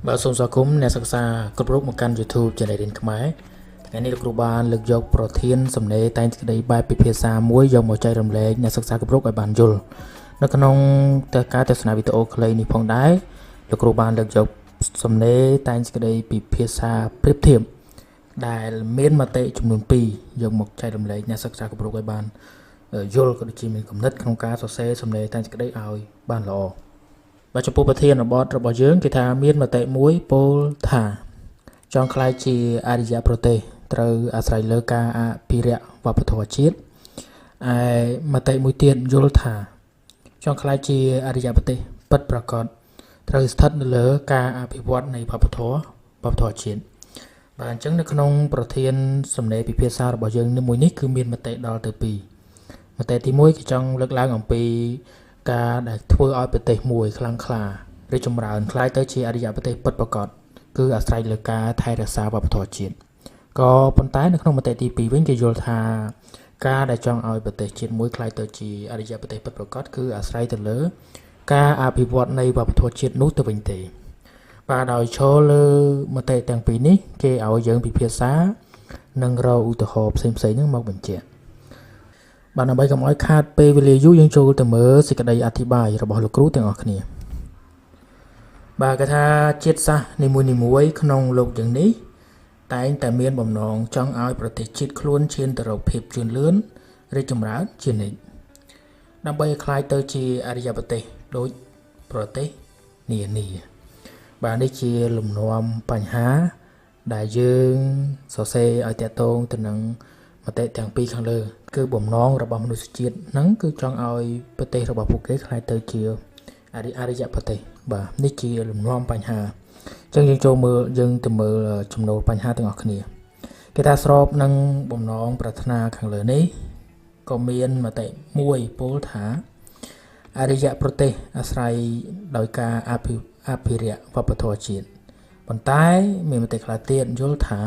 បាទសូមស្វាគមន៍អ្នកសិក្សាគ្រប់រូបមកកាន់ YouTube Channel រៀនខ្មែរថ្ងៃនេះលោកគ្រូបានលើកយកប្រធានសំណេរតែងសេចក្តីបែបពិភាក្សាមួយយកមកចែករំលែកអ្នកសិក្សាគ្រប់រូបឲ្យបានយល់នៅក្នុងការទស្សនាវីដេអូខ្លីនេះផងដែរលោកគ្រូបានលើកយកសំណេរតែងសេចក្តីពិភាក្សាប្រៀបធៀបដែលមានមតិចំនួន2យកមកចែករំលែកអ្នកសិក្សាគ្រប់រូបឲ្យបានយល់ក៏ដូចជាមានគំនិតក្នុងការសរសេរសំណេរតែងសេចក្តីឲ្យបានល្អបាទចំពោះប្រធានបទរបស់យើងគេថាមានមតិមួយពោលថាចង់ក្លាយជាអរិយប្រទេសត្រូវអាស្រ័យលើការអភិរក្សវប្បធម៌ជាតិឯមតិមួយទៀតយល់ថាចង់ក្លាយជាអរិយប្រទេសពិតប្រាកដត្រូវស្ថិតនៅលើការអភិវឌ្ឍនៃវប្បធម៌ជាតិបាទអញ្ចឹងនៅក្នុងប្រធានសំណេរពិភាក្សារបស់យើងមួយនេះគឺមានមតិដល់ទៅ2មតិទី1គេចង់លើកឡើងអំពីការដែលធ្វើឲ្យប្រទេសមួយខ្លាំងក្លារីកចម្រើនក្លាយទៅជាអរិយប្រទេសពិតប្រាកដគឺអាស្រ័យលើការថែរក្សាវប្បធម៌ជាតិក៏ប៉ុន្តែនៅក្នុងមតិទី2វិញគេយល់ថាការដែលចង់ឲ្យប្រទេសជាតិមួយក្លាយទៅជាអរិយប្រទេសពិតប្រាកដគឺអាស្រ័យទៅលើការអភិវឌ្ឍនៃវប្បធម៌ជាតិនោះទៅវិញទេបាទដោយឈរលើមតិទាំងពីរនេះគេឲ្យយើងពិភាក្សានិងរកឧទាហរណ៍ផ្សេងៗហ្នឹងមកបញ្ជាក់បាទដើម្បីកុំឲ្យខាតពេលវេលាយូរយើងចូលទៅមើលសេចក្តីអធិប្បាយរបស់លោកគ្រូទាំងអស់គ្នាបាទគេថាជាតិសាសន៍នីមួយៗក្នុងលោកយ៉ាងនេះតែងតែមានបំណងចង់ឲ្យប្រទេសជាតិខ្លួនឈានទៅរកភាពជឿនលឿនរីកចម្រើនជានិច្ចដើម្បីឲ្យក្លាយទៅជាអរិយប្រទេសដូចប្រទេសនានាបាទនេះជាលំនាំបញ្ហាដែលយើងសរសេរឲ្យតាក់ទងទៅនឹងមតិទាំងពីរខាងលើគឺបំណងរបស់មនុស្សជាតិហ្នឹងគឺចង់ឲ្យប្រទេសរបស់ពួកគេក្លាយទៅជាអរិយប្រទេសបាទនេះជាលំនាំបញ្ហាអញ្ចឹងយើងចូលមើលយើងទៅមើលចំណូលបញ្ហាទាំងអស់គ្នាគេថាស្របនឹងបំណងប្រាថ្នាខាងលើនេះក៏មានមតិមួយពោលថាអរិយប្រទេសអាស្រ័យដោយការអភិរក្សវប្បធម៌ជាតិប៉ុន្តែមានមតិខ្លះទៀតយល់ថា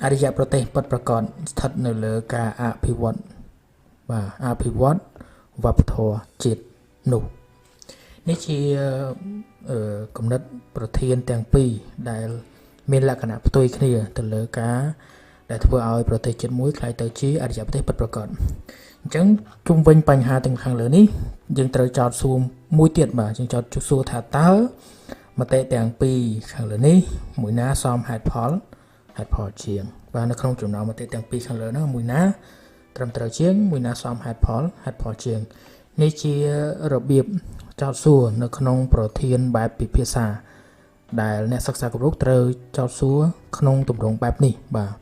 អរិយប្រទេសពិតប្រាកដស្ថិតនៅលើការអភិវឌ្ឍបាទអភិវឌ្ឍវប្បធម៌ជាតិនោះនេះជាគំនិតប្រធានទាំងពីរដែលមានលក្ខណៈផ្ទុយគ្នាទៅលើការដែលធ្វើឲ្យប្រទេសជាតិមួយក្លាយទៅជាអរិយប្រទេសពិតប្រាកដអញ្ចឹងជុំវិញបញ្ហាទាំងខាងលើនេះយើងត្រូវចោទសួរមួយទៀតបាទយើងចោទសួរថាតើមតិទាំងពីរខាងលើនេះមួយណាសមហេតុផលជាងបាទនៅក្នុងចំណោមមតិទាំងពីរខាងលើហ្នឹងមួយណាត្រឹមត្រូវជាងមួយណាសមហេតុផលជាងនេះជារបៀបចោទសួរនៅក្នុងប្រធានបែបពិភាក្សាដែលអ្នកសិក្សាគ្រប់រូបត្រូវចោទសួរក្នុងទម្រង់បែបនេះបាទ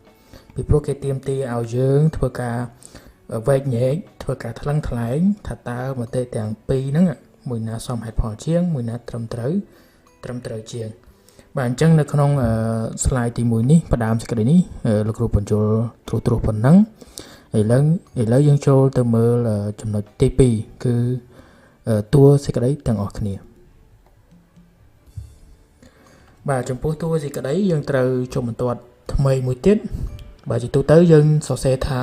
ពីព្រោះគេទាមទារឲ្យយើងធ្វើការវែកញែកធ្វើការថ្លឹងថ្លែងថាតើមតិទាំងពីរហ្នឹងមួយណាសមហេតុផលជាងមួយណាត្រឹមត្រូវជាងបាទអញ្ចឹងនៅក្នុង slide ទី1នេះផ្ដើមសេចក្តីនេះលោកគ្រូបញ្យល់ត្រួសៗប៉ុណ្ណឹងឥឡូវយើងចូលទៅមើលចំណុចទី2គឺតួសេចក្តីទាំងអស់គ្នាបាទចំពោះតួសេចក្តីយើងត្រូវចុះបន្ទាត់ថ្មីមួយទៀតបាទជាទូទៅយើងសរសេរថា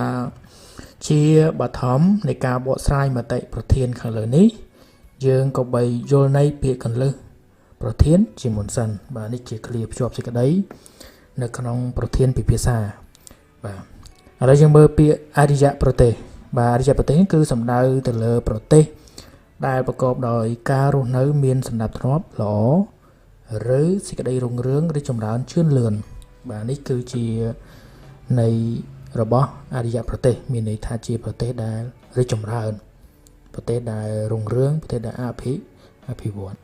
ជាបឋមនៃការបកស្រាយមតិប្រធានខាងលើនេះយើងក៏បីយល់ន័យពាក្យកន្លឹះប្រធានជាមុនសិនបាទនេះជាឃ្លាភ្ជាប់សេចក្តីនៅក្នុងប្រធានពិភាក្សាបាទឥឡូវយើងមើលពាក្យអរិយប្រទេសបាទអរិយប្រទេសគឺសំដៅទៅលើប្រទេសដែលប្រកបដោយការរស់នៅមានសណ្ដាប់ធ្នាប់ល្អឬសេចក្តីរុងរឿងឬចម្រើនជឿនលឿនបាទនេះគឺជានៃរបស់អរិយប្រទេសមានន័យថាជាប្រទេសដែលរីកចម្រើនប្រទេសដែលរុងរឿងប្រទេសដែលអភិវឌ្ឍ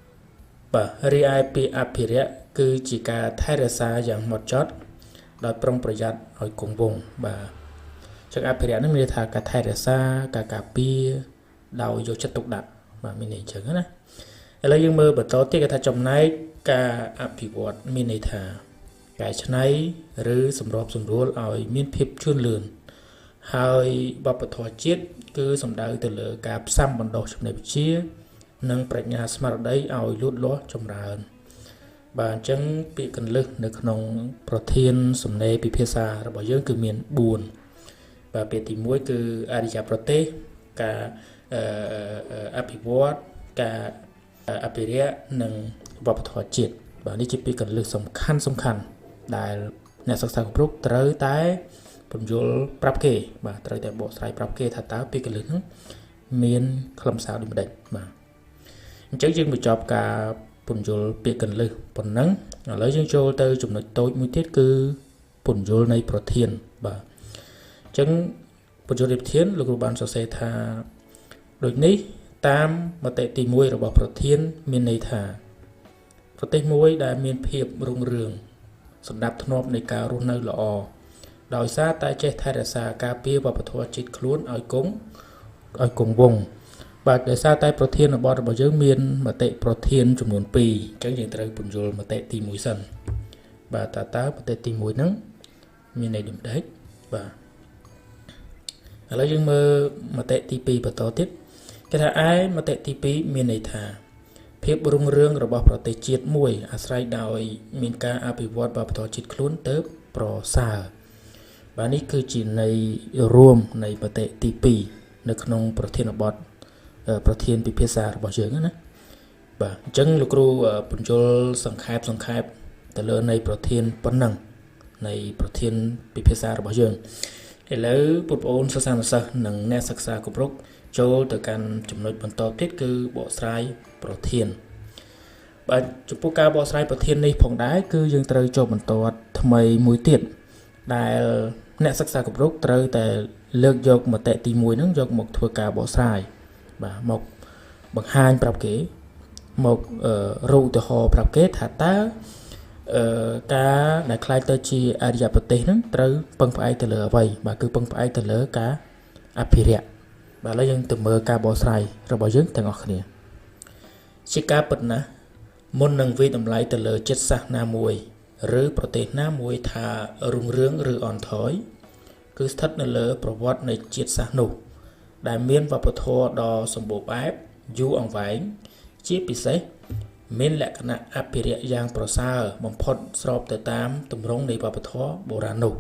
បាទរីឯពាក្យអភិរក្សគឺជាការថែរក្សាយ៉ាងហ្មត់ចត់ដោយប្រុងប្រយ័ត្នឲ្យគង់វង្សបាទចឹងអភិរក្សនេះមានន័យថាការថែរក្សាការការពារដោយយកចិត្តទុកដាក់បាទមានន័យអញ្ចឹងណាឥឡូវយើងមើលបន្តទៀតគេថាចំណែកការអភិវឌ្ឍមានន័យថាកែច្នៃឬសម្របសម្រួលឲ្យមានភាពជឿនលឿនហើយវប្បធម៌ជាតិគឺសំដៅទៅលើការផ្សំបណ្ដុះចំណេះវិជ្ជានិងប្រាជ្ញាស្មារតីឲ្យលូតលាស់ចម្រើនបាទអញ្ចឹងពាក្យកន្លឹះនៅក្នុងប្រធានសំណេរពិភាក្សារបស់យើងគឺមាន4បាទពាក្យទី1គឺអរិយប្រទេសការ អភិវឌ្ឍការអភិរក្សនិងវប្បធម៌ជាតិបាទនេះជាពីរកលឹះសំខាន់សំខាន់ដែលអ្នកសិក្សាគ្រប់រូបត្រូវតែពន្យល់ប្រាប់គេបាទត្រូវតែបកស្រាយប្រាប់គេថាតើពីរកលឹះហ្នឹងមានខ្លឹមសារដូចម្ដេចបាទអញ្ចឹងយើងបញ្ចប់ការពន្យល់ពាក្យកលឹះប៉ុណ្ណឹងឥឡូវយើងចូលទៅចំណុចតូចមួយទៀតគឺពន្យល់នៃប្រធានបាទអញ្ចឹងពន្យល់នៃប្រធានលោកគ្រូបានសរសេរថាដូចនេះតាមមតិទី1របស់ប្រធានមានន័យថាប្រទេសមួយដែលមានភាពរុងរឿងសណ្ដាប់ធ្នាប់នៃការរស់នៅល្អដោយសារតែចេះថែរក្សាការពារវប្បធម៌ជាតិខ្លួនឲ្យគង់វង្សបាទដោយសារតែប្រធានបទរបស់យើងមានមតិប្រធានចំនួន2អញ្ចឹងយើងត្រូវពន្យល់មតិទី1សិនបាទតើមតិទី1ហ្នឹងមានន័យដូចម្ដេចបាទឥឡូវយើងមើលមតិទី2បន្តទៀតគេថាឯមតិទី2មានន័យថាភាពរុងរឿងរបស់ប្រទេសជាតិមួយអាស្រ័យដោយមានការអភិវឌ្ឍវប្បធម៌ជាតិខ្លួនទៅប្រសើរបាទនេះគឺជាន័យរួមនៃមតិទី2នៅក្នុងប្រធានបទប្រធានពិភាក្សារបស់យើងណាបាទអញ្ចឹងលោកគ្រូពន្យល់សង្ខេបទៅលើនៃប្រធានប៉ុណ្ណឹងនៃប្រធានពិភាក្សារបស់យើងឥឡូវបងប្អូនសិស្សានុសិស្សនិងអ្នកសិក្សាគ្រប់រូបចូលទៅកាន់ចំណុចបន្តទៀតគឺបកស្រាយប្រធានបាទចំពោះការបកស្រាយប្រធាននេះផងដែរគឺយើងត្រូវចូលបន្តថ្មីមួយទៀតដែលអ្នកសិក្សាគ្រប់រូបត្រូវតែលើកយកមតិទី1ហ្នឹងយកមកធ្វើការបកស្រាយបាទមកបង្ហាញប្រាប់គេមករកឧទាហរណ៍ប្រាប់គេថាតើការដែលក្លាយទៅជាអរិយប្រទេសហ្នឹងត្រូវពឹងផ្អែកទៅលើអ្វីបាទគឺពឹងផ្អែកទៅលើការអភិរក្សបាទឥឡូវយើងទៅមើលការបកស្រាយរបស់យើងទាំងអស់គ្នាជាការពិតណាស់មុននឹងវាយតម្លៃទៅលើចិត្តសាសន៍ណាមួយឬប្រទេសណាមួយថារុងរឿងឬអន់ថយគឺស្ថិតនៅលើប្រវត្តិនៃជាតិសាសន៍នោះដែលមានវប្បធម៌ដ៏សម្បូរបែបយូរអង្វែងជាពិសេសមានលក្ខណៈអភិរក្សយ៉ាងប្រសើរបំផុតស្របទៅតាមទម្រង់នៃវប្បធម៌បុរាណនោះ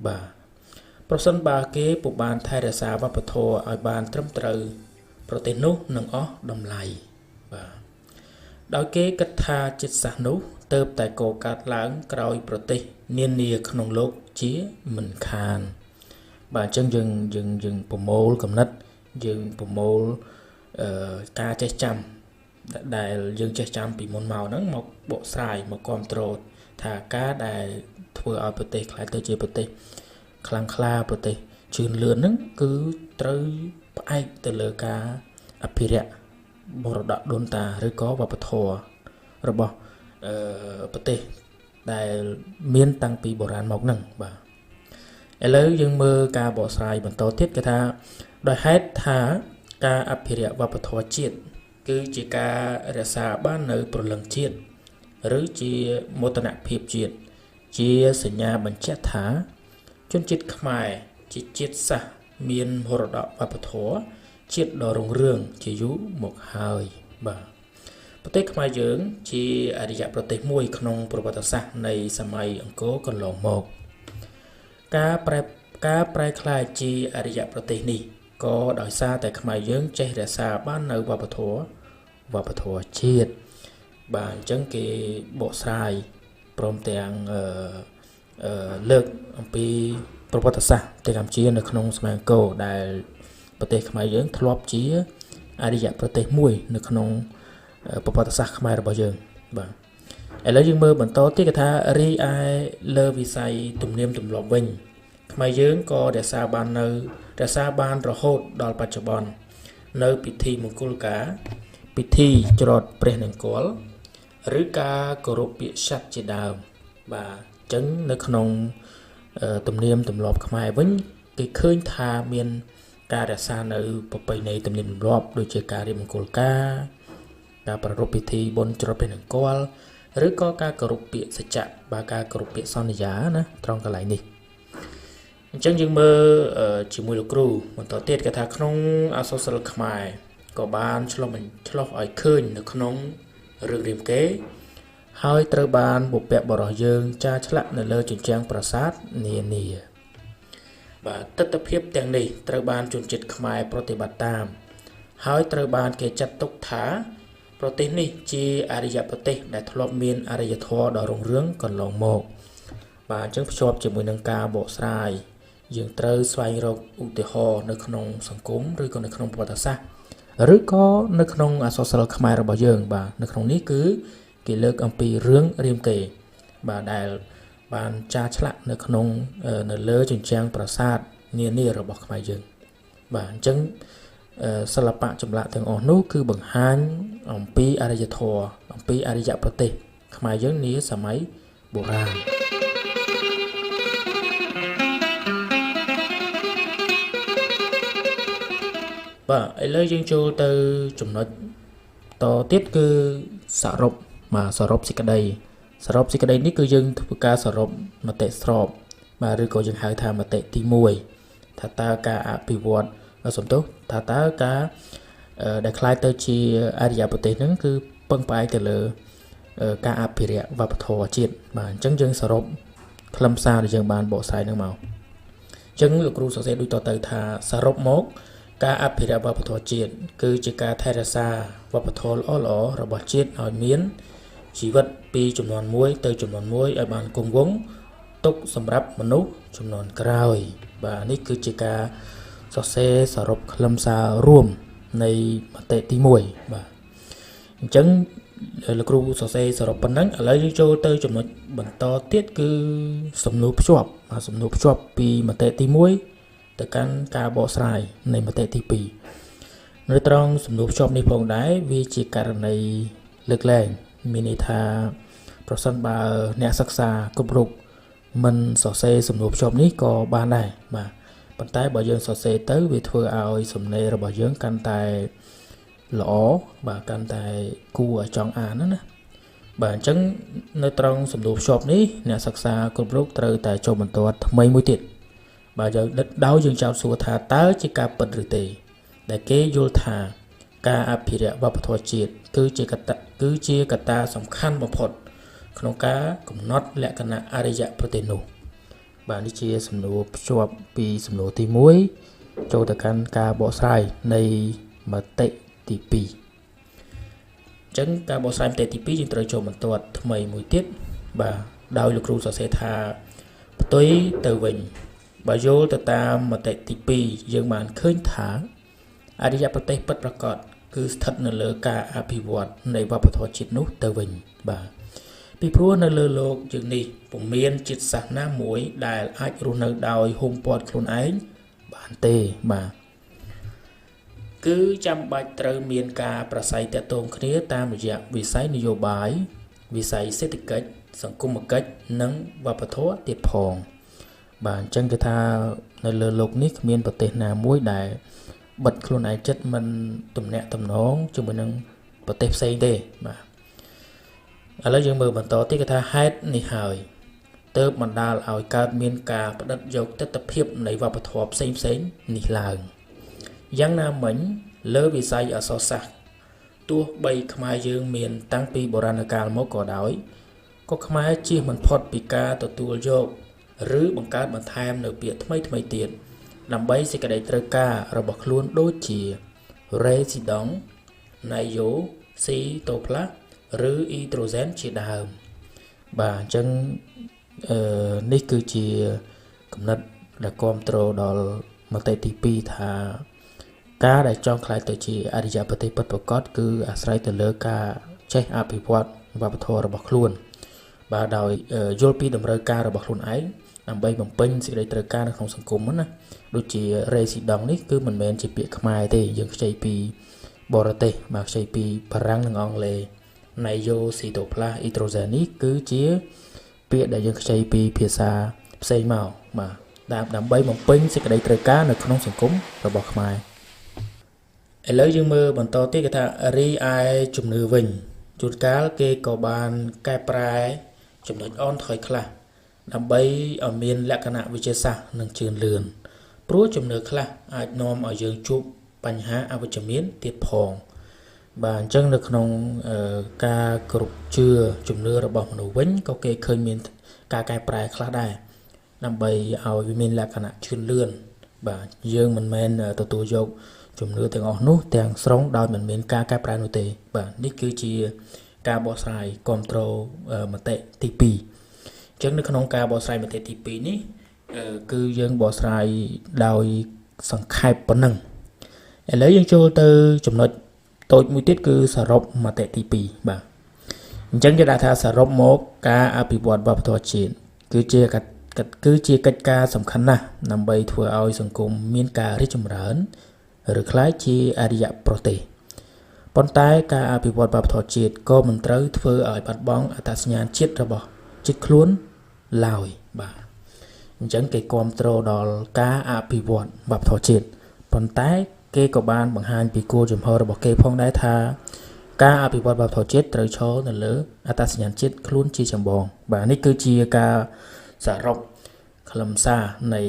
បាទប្រសិនបើគេពុំបានថែរក្សាវប្បធម៌ឲ្យបានត្រឹមត្រូវប្រទេសនោះនឹងអស់តម្លៃបាទដោយគេគិតថាជាតិសាសន៍នោះទៅតែកកើតឡើងក្រោយប្រទេសនានាក្នុងលោកជាមិនខានបាទអញ្ចឹងយើងប្រមូលកំណត់យើងប្រមូលការចេះចាំដែលយើងចេះចាំពីមុនមកហ្នឹងមកបកស្រាយមកគ្រប់គ្រងថាការដែលធ្វើឲ្យប្រទេសក្លាយទៅជាប្រទេសខ្លាំងក្លាប្រទេសជឿនលឿនហ្នឹងគឺត្រូវផ្អែកទៅលើការអភិរក្សមរតកដូនតាឬក៏វប្បធម៌របស់ប្រទេសដែលមានតាំងពីបុរាណមកហ្នឹងបាទឥឡូវយើងមើលការបកស្រាយបន្តទៀតគេថាដោយហេតុថាការអភិរក្សវប្បធម៌ជាតិគឺជាការរក្សាបាននៅព្រលឹងជាតិឬជាមោទនភាពជាតិជាសញ្ញាបញ្ជាក់ថាជនជាតិខ្មែរជាជាតិសាសន៍មានមរតកវប្បធម៌ជាតិដ៏រុងរឿងជាយូរមកហើយបាទប្រទេសខ្មែរយើងជាអរិយប្រទេសមួយក្នុងប្រវត្តិសាស្ត្រនៃសម័យអង្គរកន្លងមកការប្រែក្លាយជាអរិយប្រទេសនេះក៏ដោយសារតែខ្មែរយើងចេះរក្សាបាននៅវប្បធម៌ជាតិបាទអញ្ចឹងគេបកស្រាយព្រមទាំងលើកអំពីប្រវត្តិសាស្ត្រប្រទេសកម្ពុជានៅក្នុងសម័យអង្គរដែលប្រទេសខ្មែរយើងធ្លាប់ជាអរិយប្រទេសមួយនៅក្នុងប្រវត្តិសាស្ត្រខ្មែររបស់យើងបាទឥឡូវយើងមើលបន្តទៀតគេថារីឯលើវិស័យទំនៀមទម្លាប់វិញខ្មែរយើងក៏រក្សាបានរហូតដល់បច្ចុប្បន្ននៅពិធីមង្គលការពិធីច្រត់ព្រះនង្គ័លឬការគោរពពាក្យស័ព្ទជាដើមបាទអញ្ចឹងនៅក្នុងទំនៀមទម្លាប់ខ្មែរវិញគេឃើញថាមានការរក្សានៅប្រពៃណីទំនៀមទម្លាប់ដូចជាការរៀបមង្គលការការប្រារព្ធពិធីបុណ្យច្រត់ព្រះនង្គ័លឬក៏ការគោរពពាក្យសច្ចៈបាទការគោរពពាក្យសន្យាណាត្រង់កន្លែងនេះអញ្ចឹងយើងមើលជាមួយលោកគ្រូបន្តទៀតគេថាក្នុងអក្សរសិល្ប៍ខ្មែរក៏បានឆ្លុះឲ្យឃើញនៅក្នុងរឿងរាមកេរ្តិ៍ហើយត្រូវបានបុព្វបុរសយើងចារឆ្លាក់នៅលើជញ្ជាំងប្រាសាទនានាបាទទិដ្ឋភាពទាំងនេះត្រូវបានជនជាតិខ្មែរប្រតិបត្តិតាម ហើយត្រូវបានគេចាត់ទុកថាប្រទេសនេះជាអរិយប្រទេសដែលធ្លាប់មានអរិយធម៌ដ៏រុងរឿងកន្លងមកបាទអញ្ចឹងភ្ជាប់ជាមួយនឹងការបកស្រាយយើងត្រូវស្វែងរកឧទាហរណ៍នៅក្នុងសង្គមឬក៏នៅក្នុងប្រវត្តិសាស្ត្រឬក៏នៅក្នុងអក្សរសិល្ប៍ខ្មែររបស់យើងបាទនៅក្នុងនេះគឺគេលើកអំពីរឿងរាមកេរ្តិ៍បាទដែលបានចារឆ្លាក់នៅក្នុងនៅលើជញ្ជាំងប្រាសាទនានារបស់ខ្មែរយើងបាទអញ្ចឹងសិល្បៈចម្លាក់ទាំងអស់នោះគឺបង្ហាញអំពីអរិយធម៌អំពីអរិយប្រទេសខ្មែរយើងនាសម័យបុរាណបាទឥឡូវយើងចូលទៅចំណុចតទៀតគឺសរុបបាទសរុបសេចក្តីសរុបសេចក្តីនេះគឺយើងធ្វើការសរុបមតិស្របបាទឬក៏យើងហៅថាមតិទី1ថាតើការអភិវឌ្ឍសំទោសថាតើការដែលคล้ายទៅជាអរិយប្រទេសហ្នឹងគឺពឹងផ្អែកទៅលើការអភិរក្សវប្បធម៌ជាតិបាទអញ្ចឹងយើងសរុបខ្លឹមសារដែលយើងបានបកស្រាយហ្នឹងមកអញ្ចឹងលោកគ្រូសរសេរដូចតទៅថាសរុបមកការអភិរក្សវប្បធម៌ជាតិគឺជាការថែរក្សាវប្បធម៌ល្អៗរបស់ជាតិឲ្យមានជីវិតពីចំនួនមួយទៅចំនួនមួយឲ្យបានគង់វង្សទុកសម្រាប់មនុស្សចំនួនក្រោយបាទនេះគឺជាការសរសេរសរុបខ្លឹមសាររួមនៃមតិទី1បាទអញ្ចឹងលោកគ្រូសរសេរសរុបប៉ុណ្ណឹងឥឡូវយើងចូលទៅចំណុចបន្តទៀតគឺសំណួរភ្ជាប់បាទសំណួរភ្ជាប់ពីមតិទី1ទៅកាន់ការបកស្រាយនៃមតិទី2នៅត្រង់សំណួរភ្ជាប់នេះផងដែរវាជាករណីលើកលែងមានន័យថាប្រសិនបើអ្នកសិក្សាគ្រប់រូបមិនសរសេរសំណួរភ្ជាប់នេះក៏បានដែរបាទប៉ុន្តែបើយើងសរសេរទៅវាធ្វើឲ្យសំណេររបស់យើងកាន់តែល្អបាទកាន់តែគួរឲ្យចង់អានណាបាទអញ្ចឹងនៅត្រង់សំណួរភ្ជាប់នេះអ្នកសិក្សាគ្រប់រូបត្រូវតែចូលបន្ទាត់ថ្មីមួយទៀតបាទយើងដោយយើងចោទសួរថាតើជាការពិតឬទេដែលគេយល់ថាការអភិរក្សវប្បធម៌ជាតិគឺជាកត្តាសំខាន់បំផុតក្នុងការកំណត់លក្ខណៈអរិយប្រទេសនោះបាទនេះជាសំណួរភ្ជាប់ពីសំណួរទី1ចូលទៅកាន់ការបកស្រាយនៃមតិទី2អញ្ចឹងការបកស្រាយមតិទី2យើងត្រូវចូលបន្ទាត់ថ្មីមួយទៀតបាទដោយលោកគ្រូសរសេរថាផ្ទុយទៅវិញបើយល់ទៅតាមមតិទី2យើងបានឃើញថាអរិយប្រទេសពិតប្រាកដគឺស្ថិតនៅលើការអភិវឌ្ឍនៃវប្បធម៌ជាតិនោះទៅវិញបាទពីព្រោះនៅលើលោកយើងនេះពុំមានជាតិសាសន៍ណាមួយដែលអាចរស់នៅដោយហុំព័ទ្ធខ្លួនឯងបានទេបាទគឺចាំបាច់ត្រូវមានការប្រស័យទាក់ទងគ្នាតាមរយៈវិស័យនយោបាយវិស័យសេដ្ឋកិច្ចសង្គមកិច្ចនិងវប្បធម៌ទៀតផងបាទអញ្ចឹងគឺថានៅលើលោកនេះគ្មានប្រទេសណាមួយដែលបិទខ្លួនឯងចិត្តមិនទំនាក់ទំនងជាមួយនឹងប្រទេសផ្សេងទេបាទឥឡូវយើងមើលបន្តទៀតគេថាហេតុនេះហើយទើបបណ្ដាលឲ្យកើតមានការផ្ដិតយកទិដ្ឋភាពនៃវប្បធម៌ផ្សេងផ្សេងនេះឡើងយ៉ាងណាមិញលើវិស័យអក្សរសាស្ត្រទោះបីខ្មែរយើងមានតាំងពីបុរាណកាលមកក៏ដោយក៏ខ្មែរជៀសមិនផុតពីការទទួលយកឬបង្កើតបន្ថែមនៅពាក្យថ្មីថ្មីទៀតដើម្បីសេចក្តីត្រូវការរបស់ខ្លួនដូចជា Resident ណៃយ៉ូស៊ីតូផ្លាស់ឬអ៊ីត្រូសែនជាដើមបាទអញ្ចឹងនេះគឺជាគំនិតដែលគាំទ្រដល់មតិទី2ថាការដែលចង់ក្លាយទៅជាអរិយប្រទេសពិតប្រាកដគឺអាស្រ័យទៅលើការចេះអភិវឌ្ឍវប្បធម៌របស់ខ្លួនបាទដោយយល់ពីតម្រូវការរបស់ខ្លួនឯងដើម្បីបំពេញសេចក្តីត្រូវការនៅក្នុងសង្គមណាដូចជា Resident នេះគឺមិនមែនជាពាក្យខ្មែរទេយើងខ្ចីពីបរទេសបាទខ្ចីពីបារាំងនិងអង់គ្លេសណៃយ៉ូស៊ីតូផ្លាស់អ៊ីត្រូសែននេះគឺជាពាក្យដែលយើងខ្ចីពីភាសាផ្សេងមកបាទដើម្បីបំពេញសេចក្តីត្រូវការនៅក្នុងសង្គមរបស់ខ្មែរឥឡូវយើងមើលបន្តទៀតគេថារីឯជំនឿវិញជួនកាលគេក៏បានកែប្រែចំណុចអនថយខ្លះដើម្បីឲ្យមានលក្ខណៈវិទ្យាសាស្ត្រនិងជឿនលឿនព្រោះជំនឿខ្លះអាចនាំឲ្យយើងជួបបញ្ហាអវិជ្ជមានទៀតផងបាទអញ្ចឹងនៅក្នុងការគ្រប់ជឿជំនឿរបស់មនុស្សវិញក៏គេឃើញមានការកែប្រែខ្លះដែរដើម្បីឲ្យវាមានលក្ខណៈជឿនលឿន បាទយើងមិនមែនទទួលយកជំនឿទាំងអស់នោះទាំងស្រុងដោយមិនមានការកែប្រែនោះទេបាទនេះគឺជាការបកស្រាយគ្រប់គ្រងមតិទី2អញ្ចឹងនៅក្នុងការបកស្រាយមតិទី2នេះគឺយើងបកស្រាយដោយសង្ខេបប៉ុណ្ណឹងឥឡូវយើងចូលទៅចំណុចតូចមួយទៀតគឺសរុបមតិទី2បាទអញ្ចឹងគេដាក់ថាសរុបមកការអភិវឌ្ឍវប្បធម៌ជាតិគឺជាកិច្ចការសំខាន់ណាស់ដើម្បីធ្វើឲ្យសង្គមមានការរីកចម្រើនឬក្លាយជាអរិយប្រទេសប៉ុន្តែការអភិវឌ្ឍវប្បធម៌ជាតិក៏មិនត្រូវធ្វើឲ្យបាត់បង់អត្តសញ្ញាណជាតិរបស់ជាតិខ្លួនឡើយបាទអញ្ចឹងគេគាំទ្រដល់ការអភិវឌ្ឍវប្បធម៌ជាតិប៉ុន្តែគេក៏បានបង្ហាញពីគោលជំហររបស់គេផងដែរថាការអភិវឌ្ឍវប្បធម៌ជាតិត្រូវឈរនៅលើអត្តសញ្ញាណជាតិខ្លួនជាចម្បងបាទនេះគឺជាការសរុបខ្លឹមសារនៃ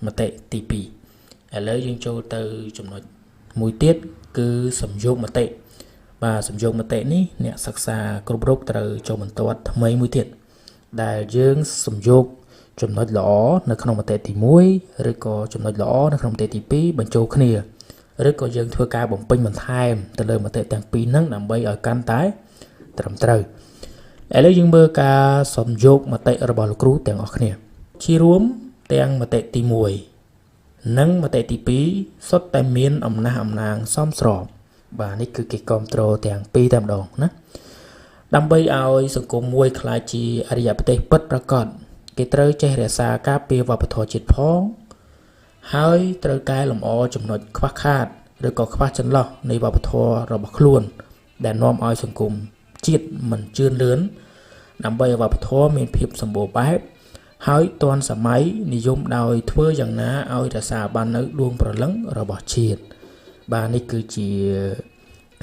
មតិទី2ឥឡូវយើងចូលទៅចំណុចមួយទៀតគឺសំយោគមតិបាទសំយោគមតិនេះអ្នកសិក្សាគ្រប់រូបត្រូវចូលបន្ទាត់ថ្មីមួយទៀតដែលយើងសំយោគចំណុចល្អនៅក្នុងមតិទី1ឬក៏ចំណុចល្អនៅក្នុងមតិទី2បញ្ចូលគ្នាឬក៏យើងធ្វើការបំពេញបន្ថែមទៅលើមតិទាំងពីរហ្នឹងដើម្បីឲ្យកាន់តែត្រឹមត្រូវឥឡូវយើងមើលការសំយោគមតិរបស់លោកគ្រូទាំងអស់គ្នាជារួមទាំងមតិទី1និងមតិទី2សុទ្ធតែមានអំណះអំណាងសមស្របបាទនេះគឺគេគ្រប់គ្រងទាំងពីរតែម្ដងណាដើម្បីឲ្យសង្គមមួយក្លាយជាអរិយប្រទេសពិតប្រាកដគេត្រូវចេះរក្សាការពារវប្បធម៌ជាតិផងហើយត្រូវកែលម្អចំណុចខ្វះខាតឬក៏ខ្វះចន្លោះនៃវប្បធម៌របស់ខ្លួនដែលនាំឲ្យសង្គមជាតិមិនជឿនលឿនដើម្បីឲ្យវប្បធម៌មានភាពសម្បូរបែបហើយទាន់សម័យនិយមដោយធ្វើយ៉ាងណាឲ្យរក្សាបាននៅដួងព្រលឹងរបស់ជាតិបាទនេះគឺជា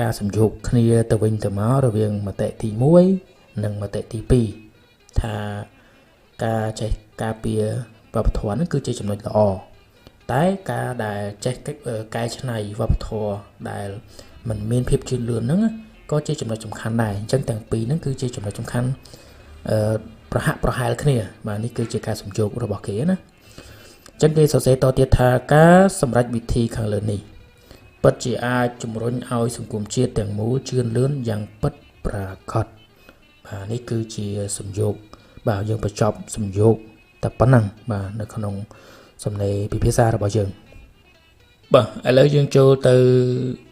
ការសំយោគគ្នាទៅវិញទៅមករវាងមតិទី1និងមតិទី2ថាការចេះការពារវប្បធម៌ហ្នឹងគឺជាចំណុចល្អតែការដែលចេះកែច្នៃវប្បធម៌ដែលมันមានភាពជឿនលឿនហ្នឹងក៏ជាចំណុចសំខាន់ដែរអញ្ចឹងទាំងពីរហ្នឹងគឺជាចំណុចសំខាន់ប្រហាក់ប្រហែលគ្នាបាទនេះគឺជាការសំយោគរបស់គេណាអញ្ចឹងគេសរសេរតទៀតថាការសម្រេចវិធីខាងលើនេះពិតជាអាចជំរុញឲ្យសង្គមជាតិទាំងមូលជឿនលឿនយ៉ាងពិតប្រាកដបាទនេះគឺជាសំយោគបាទយើងបញ្ចប់សំយោគតែប៉ុណ្ណឹងបាទនៅក្នុងសំណេរពិភាក្សារបស់យើងបាទឥឡូវយើងចូលទៅ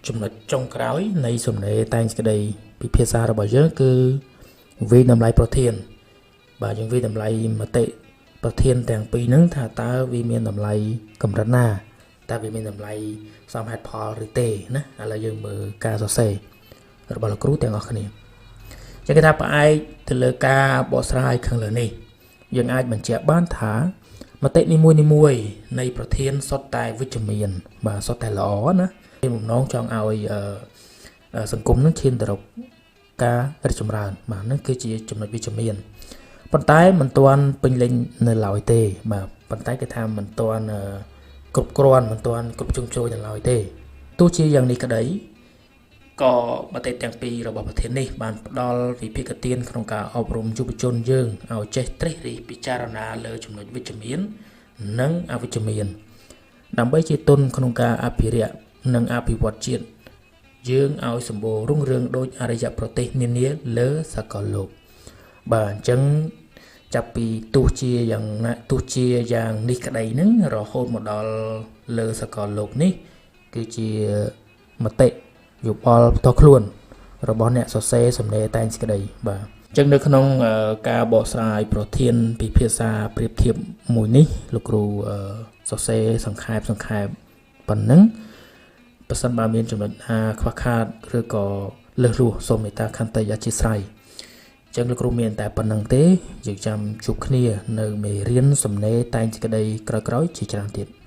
ចំណុចចុងក្រោយនៃសំណេរតែងសេចក្តីពិភាក្សារបស់យើងគឺវិតម្លៃប្រធានបាទយើងវិតម្លៃមតិប្រធានទាំងពីរហ្នឹងថាតើវាមានតម្លៃកម្រិតណាតើវាមានតម្លៃសមហេតុផលឬទេណាឥឡូវយើងមើលការសរសេររបស់លោកគ្រូទាំងអស់គ្នាចឹងគេថាផ្អែកទៅលើការបកស្រាយខាងលើនេះយើងអាចបញ្ជាក់បានថាមតិនីមួយៗនៃប្រធានសុទ្ធតែវិជ្ជមានបាទសុទ្ធតែល្អណាមានបំណងចង់ឲ្យសង្គមនឹងឈានទៅរកការរីកចម្រើនបាទហ្នឹងគឺជាចំណុចវិជ្ជមានប៉ុន្តែមិនទាន់ពេញលេញនៅឡើយទេបាទប៉ុន្តែគេថាមិនទាន់គ្រប់គ្រាន់មិនទាន់គ្រប់ជ្រុងជ្រោយនៅឡើយទេទោះជាយ៉ាងនេះក្តីក៏មតិទាំងពីររបស់ប្រធាននេះបានផ្ដល់វិភាគទានក្នុងការអប់រំយុវជនយើងឲ្យចេះត្រិះរិះពិចារណាលើចំណុចវិជ្ជមាននិងអវិជ្ជមានដើម្បីជាទុនក្នុងការអភិរក្សនិងអភិវឌ្ឍជាតិយើងឲ្យសម្បូររុងរឿងដូចអរិយប្រទេសនានាលើសកលលោកបាទអញ្ចឹងចាប់ពីទោះជាយ៉ាងណាទោះជាយ៉ាងនេះក្តីហ្នឹងរហូតមកដល់លើសកលលោកនេះគឺជាមតិយោបល់ផ្ទាល់ខ្លួនរបស់អ្នកសរសេរសំណេរតែងសេចក្តីបាទអញ្ចឹងនៅក្នុងការបកស្រាយប្រធានពិភាក្សាប្រៀបធៀបមួយនេះលោកគ្រូសរសេរសង្ខេបប៉ុណ្ណឹងបើសិនបើមានចំណុចណាខ្វះខាតឬក៏លើសលួសសូមមេត្តាខន្តីអធ្យាស្រ័យអញ្ចឹងលោកគ្រូមានតែប៉ុណ្្នឹងទេយើងចាំជួបគ្នានៅមេរៀនសំណេរតែងសេចក្តីក្រោយៗជាច្រើនទៀត។